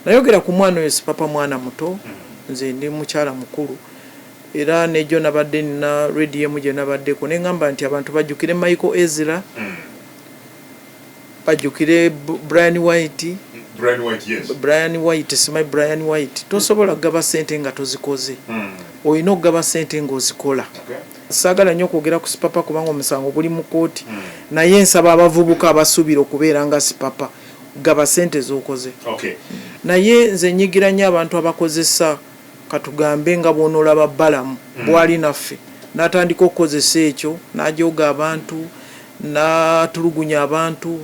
Nayogera ku mwana oyo Sipapa, mwana muto, nze ndi mukyala mukulu. Era nejo nabadde nina radio emu gye nabaddeko ne ŋŋamba nti abantu bajjukire Michael Ezra, bajjukire Brian White. Brian White, yes. Brian White, simanyi Brian White. Tosobola kugaba ssente nga tozikoze, olina okugaba ssente ng'ozikola. Saagala nnyo okwogera ku Sipapa kubanga omusango guli mu kkooti, naye nsaba abavubuka abasuubira okubeera nga Sipapa, gaba ssente z'okoze. Naye nze nyigira nnyo abantu abakozesa, katugambe nga bw'onoolaba Balamu bw'ali naffe, n'atandika okukozesa ekyo n'ajooga abantu, n'atulugunya abantu,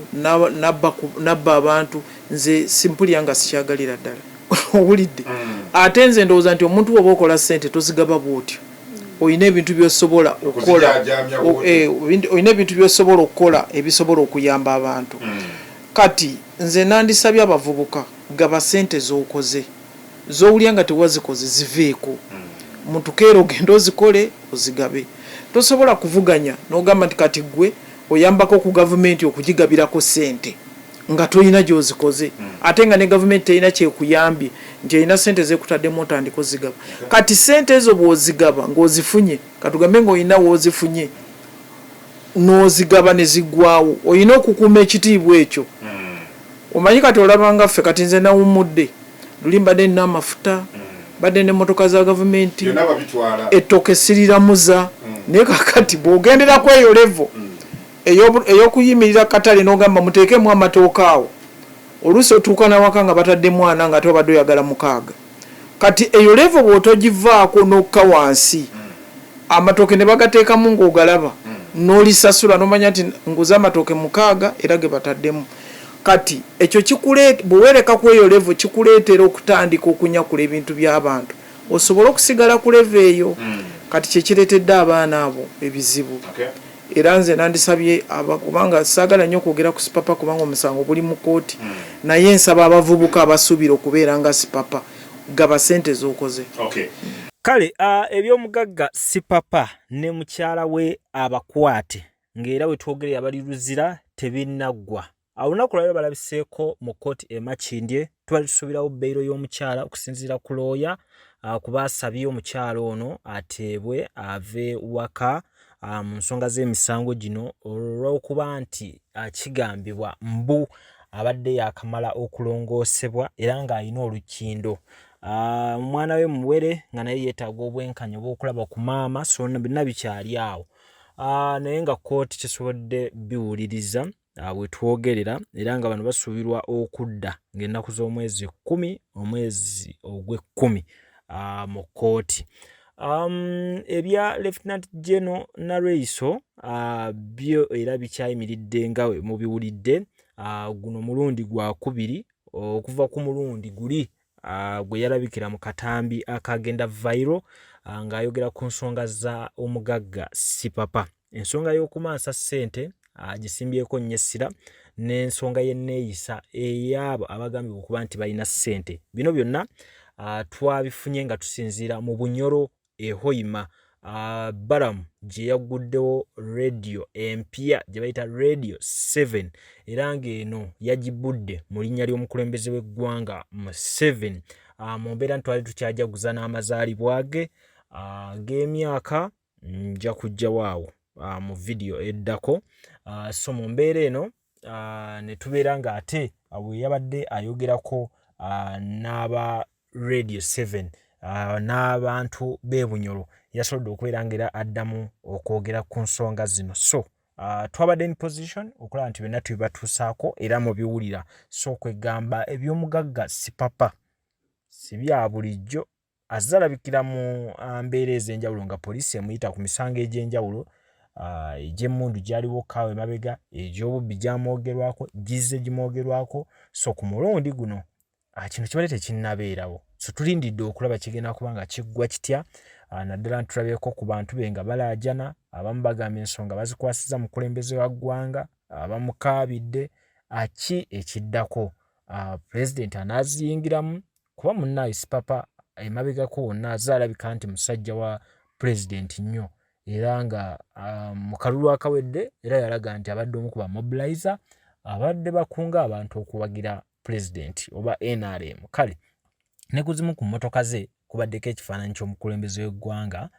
n'abba abantu. Nze simpulira nga sikyagalira ddala, owulidde? Ate nze ndowooza nti omuntu bw'oba okola ssente tozigaba bw'otyo. Olina ebintu by'osobola okukola, Okuzijaajaamya bw'otyo. Olina ebintu by'osobola okukola ebisobola okuyamba abantu. Kati nze nandisabye abavubuka, gaba ssente z'okoze. Z'owulya nga tewazikoze ziveeko, mutukeera ogende ozikole ozigabe. Tosobola kuvuganya n'ogamba nti kati gwe oyambako ku gavumenti okugigabirako ssente nga tolina gy'ozikoze, ate nga ne gavumenti terina kyekuyambye nti erina ssente zekutaddemu otandika ozigaba. Kati ssente ezo bw'ozigaba ng'ozifunye, katugambe ng'olina w'ozifunye n'ozigaba ne ziggwawo, olina okukuuma ekitiibwa ekyo. Omanyi kati olabanga ffe, kati nze nawummudde luli, mbadde nina amafuta, mbadde n'emmotoka za gavumenti, Byonna babitwala. Ettooke siriramuza. Naye kakati bw'ogenderako eyo level ey'okuyimirira katale n'ogamba muteekemu amatooke awo, oluusi otuuka nawaka nga batadde mwana nga ate obadde oyagala 6. Kati eyo level bw'otogivaako n'okka wansi, amatooke ne bagateekamu ng'ogalaba, n'olisasula n'omanya nti nguze amatooke 6 era ge bataddemu. Kati ekyo bwe weereka ku eyo level, kikuleetera okutandika okunyakula ebintu by'abantu osobole okusigala ku level eyo. Kati kyekireetedde abaana abo ebizibu. Era nze nandisabye kubanga saagala nnyo okwogera ku Sipapa kubanga omusango guli mu kkooti, naye nsaba abavubuka abasuubira okubeera nga Sipapa, gaba ssente z'okoze. Kale ebyomugagga Sipapa ne mukyala we abakwate ng'era we twogerera bali Luzira tebinnaggwa. Olunaku lwaliro balabiseeko mu kkooti e Makindye. Tubadde tusuubirawo beyiro y'omukyala okusinziira ku looya, kuba asabye omukyala ono ateebwe ave waka mu nsonga z'emisango gino olw'okuba nti kigambibwa mbu abadde yaakamala okulongoosebwa era ng'alina olukindo. Omwana we muwere nga naye yeetaaga obwenkanya obw'okulaba ku maama, so byonna bikyali awo, naye nga kkooti tesobodde biwuliriza we twogerera, era nga bano basuubirwa okudda ng'ennaku z'omwezi 10 omwezi ogw'ekkumi mu kkooti. Ebya Lieutenant General Nalweyiso byo era bikyayimiridde nga we mubiwulidde. Guno mulundi gwakubiri okuva ku mulundi guli gwe yalabikira mu katambi akagenda viral ng'ayogera ku nsonga za omugagga Sipapa. Ensonga y'okumansa ssente agisimbyeko nnyo essira n'ensonga y'enneeyisa ey'abo abagambibwa okuba nti balina ssente. Bino byonna twabifunye nga tusinziira mu Bunyoro e Hoima, Balamu gye yagguddewo rediyo empya gye bayita Radio 7, era ng'eno yagibudde mu linnya ly'omukulembeze w'eggwanga Museveni, mu mbeera nti twali tukyajaguza n'amazaalibwa ge ag'emyaka nja kujjawo awo mu vidiyo eddako. So mu mbeera eno ne tubeera ng'ate bwe yabadde ayogerako n'aba Radio 7 n'abantu b'e Bunyoro, yasobodde okubeera ng'era addamu okwogera ku nsonga zino. So twabadde in position okulaba nti byonna tubibatuusaako era mubiwulira. So kwegamba eby'omugagga Sipapa si bya bulijjo, azze alabikira mu mbeera ez'enjawulo nga poliisi emuyita ku misango egy'enjawulo egy'emmundu gyaliwo kaawo emabega, egy'obubbi gyamwogerwako, gizze gimwogerwako. So ku mulundi guno kino kibadde tekinnabeerawo, so tulindidde okulaba kigenda kuba nga kiggwa kitya, naddala ntulabyeko ku bantu be nga balaajana. Abamu bagamba ensonga bazikwasiza mukulembeze wa ggwanga, abamukaabidde. Ki ekiddako? Pulezidenti anaaziyingiramu? Kuba munnaaye Sipapa emabegako wonna azze alabika nti musajja wa pulezidenti nnyo, era nga mu kalulu akawedde era yalaga nti abadde omu ku ba mobilizer abadde bakunga abantu okuwagira. pulezidenti oba NRM. Kale ne ku zimu ku mmotoka ze kubaddeko ekifaananyi ky'omukulembeze w'eggwanga.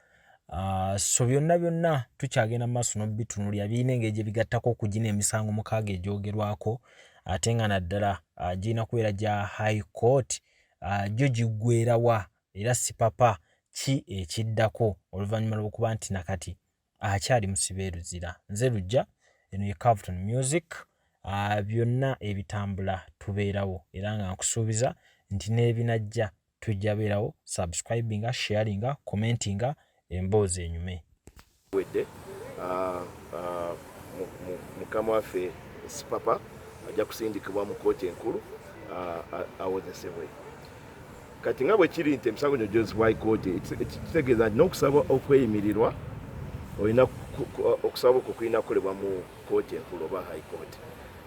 So byonna byonna tukyagenda mu maaso n'obitunulira, birina engeri gye bigattako okugina emisango 6 egyogerwako, ate nga naddala girina kubeera gya High Court, gyo giggweerawa era Sipapa ki ekiddako oluvannyuma lw'okuba nti nakati akyali musibe Luzira. Nze Lujja, eno ye Cavton Music. Byonna ebitambula tubeerawo, era nga nkusuubiza nti n'ebinajja tujja beerawo. Subscribinga, sharinga, commentinga, emboozi enyume. Wedde mukama waffe Sipapa ajja kusindikibwa mu kkooti enkulu awozesebwe. Kati nga bwe kiri nti emisango gino gyozibwa High Court, kitegeeza nti n'okusaba okweyimirirwa olina okusaba okwo kulina kukolebwa mu kkooti enkulu oba High Court.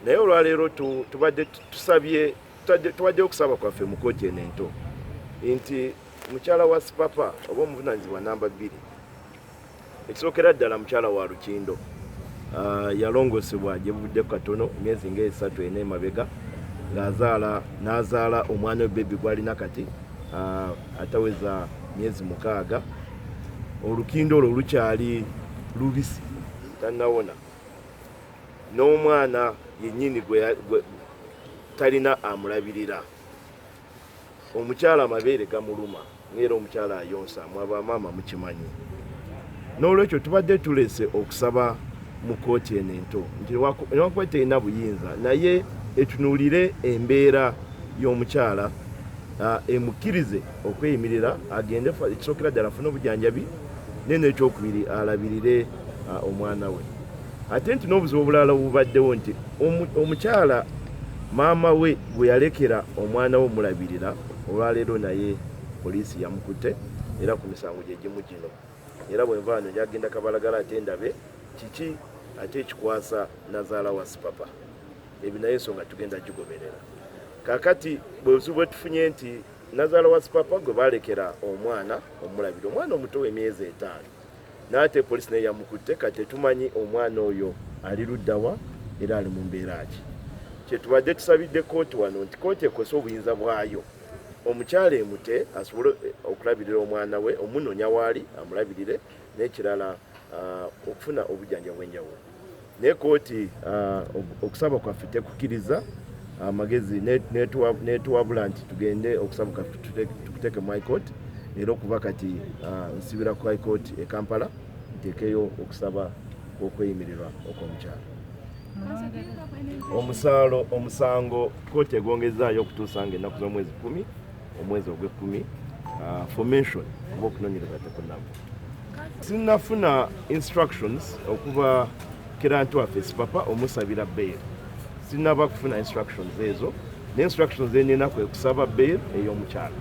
Naye olwaleero tubadde tusabye, tubadde okusaba kwaffe mu kkooti eno ento nti mukyala wa Sipapa oba omuvunaanyizibwa namba 2, ekisookera ddala mukyala wa Lukindo, yalongosebwa gye buvuddeko katono emyezi nga 3 4 emabega, ng'azaala n'azaala omwana we baby gw'alina kati ataweza myezi 6. Olukindo olwo lukyali lubisi, tannawona, n'omwana yennyini gwe talina amulabirira. Omukyala amabeere gamuluma, ng'era omukyala ayonsa, mwaba maama mukimanyi. N'olwekyo tubadde tulese okusaba mu kkooti eno ento nti newankubadde terina buyinza, naye etunuulire embeera y'omukyala, emukkirize okweyimirira agende ekisookera ddala afune obujjanjabi, naye n'ekyokubiri alabirire omwana we. Ate nti n'obuzibu obulala bubaddewo nti omukyala maama we gwe yalekera omwana we omulabirira, olwaleero naye poliisi yamukutte era ku misango gye gimu gino. Era bwe nva wano njagenda Kabalagala ate ndabe kiki ate ekikwasa nazaala wa Sipapa. Ebyo naye ensonga tugenda gigoberera. Kaakati bwebuzibu bwe tufunye nti nazaala wa Sipapa gwe balekera omwana omulabira, omwana omuto w'emyezi 5, n'ate poliisi naye yamukutte. Kati tetumanyi omwana oyo ali luddawa era ali mu mbeera ki. Kyetubadde tusabidde kkooti wano nti kkooti ekozese obuyinza bwayo, omukyala emute asobole okulabirira omwana we, omunoonya waali amulabirire, n'ekirala okufuna obujjanjabi bw'enjawulo. Naye kkooti okusaba kwaffe tekukkiriza amagezi, netuwabula nti tugende okusaba kwaffe tukuteeke mu High Court. Era okuva kati nsibira ku High Court e Kampala nteekeyo okusaba okweyimirirwa okw'omukyala. Omusango kkooti egongezaayo okutuusa nga ennaku z'omwezi 10 omwezi ogw'ekkumi, for mention, oba okunoonyereza tekunnava. Sinnafuna instructions okuva client waffe Sipapa omusabira bail, sinnaba kufuna instructions ezo. Ne instructions enina kwe kusaba bail ey'omukyala.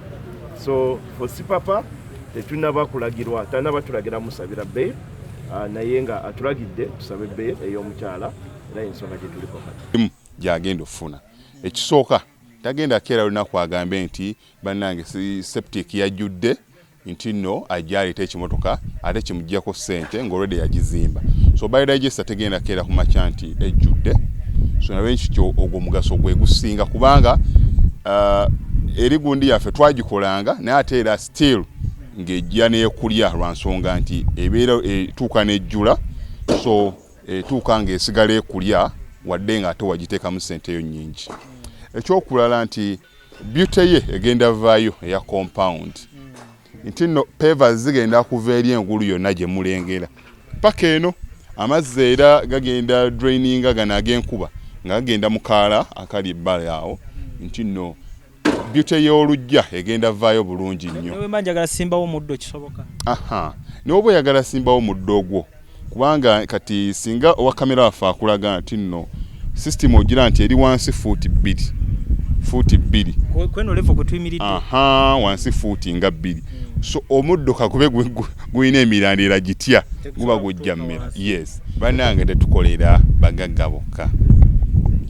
So for Sipapa tetunaba kulagirwa, tanaba tulagira musabira bail, naye nga atulagidde tusabe bail ey'omukyala, era ensonga gye tuliko kati. Gyagenda okufuna ekisooka, tagenda keera lunaku agambe nti bannange septic yajjudde, nti nno ajja aleeta ekimotoka ate kimuggyako ssente ng'olwedde yagizimba. So biodigester tegenda keera ku makya nti ejjudde. So nalwekityo ogwo omugaso gwe gusinga, kubanga eri gundi yaffe twagikolanga, naye ate era still ng'ejja n'ekulya lwa nsonga nti ebeera etuuka n'ejjula. So etuuka ng'esigala ekulya wadde nga ate wagiteekamu ssente eyo nnyingi. Ekyokulala nti beauty ye egenda vaayo eya compound, nti nno pavers zigenda kuva eri engulu yonna gye mulengera paka eno. Amazzi era gagenda draininga gano ag'enkuba nga gagenda mu kaala akali ebbali awo, nti nno beauty y'oluggya egenda vaayo bulungi nnyo. Newe mba njagala simbawo omuddo kisoboka? Aha, n'oba oyagala simbawo muddo ogwo, kubanga kati singa owa kamera waffe akulaga nti nno system ogira nti eri wansi fuuti 2, fuuti 2. Kweno level kwe tuyimiridde. Aha, wansi fuuti nga 2. So omuddo kakube gulina emirandira gitya, guba gujja mmera. Yes, bannange, tetukolera bagagga bokka,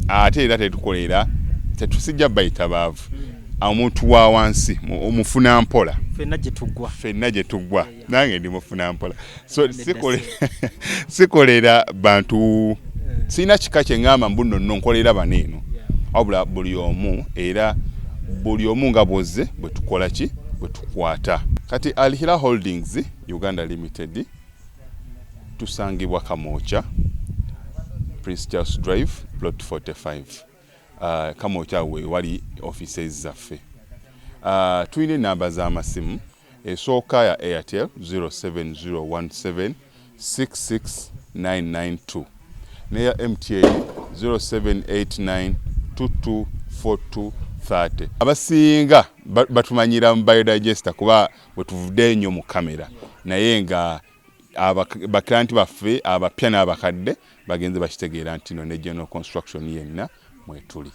ate era tetukolera, tetusijja bayita baavu. Omuntu wa wansi omufuna mpola. Ffenna gye tuggwa. Ffenna gye tuggwa, nange ndi mufuna mpola. So sikolera bantu, sirina kika kye ŋŋamba mbu nno nno nkolera bano eno. Wabula buli omu, era buli omu nga bwozze bwe tukola ki, bwe tukwata. Kati Al Hilal Holdings Uganda Limited tusangibwa Kamwokya, Prince Charles Drive, plot 45. Kamwokya we wali offices zaffe. Tulina enamba z'amasimu. Esooka ya Airtel 07017 66992, neya MTN 0789 224230. Abasinga batumanyira mu biodigester kuba bwetuvudde ennyo mu kamera, naye nga baklanti baffe abapya n'abakadde bagenze bakitegeera nti no ne general construction yenna mwetuli.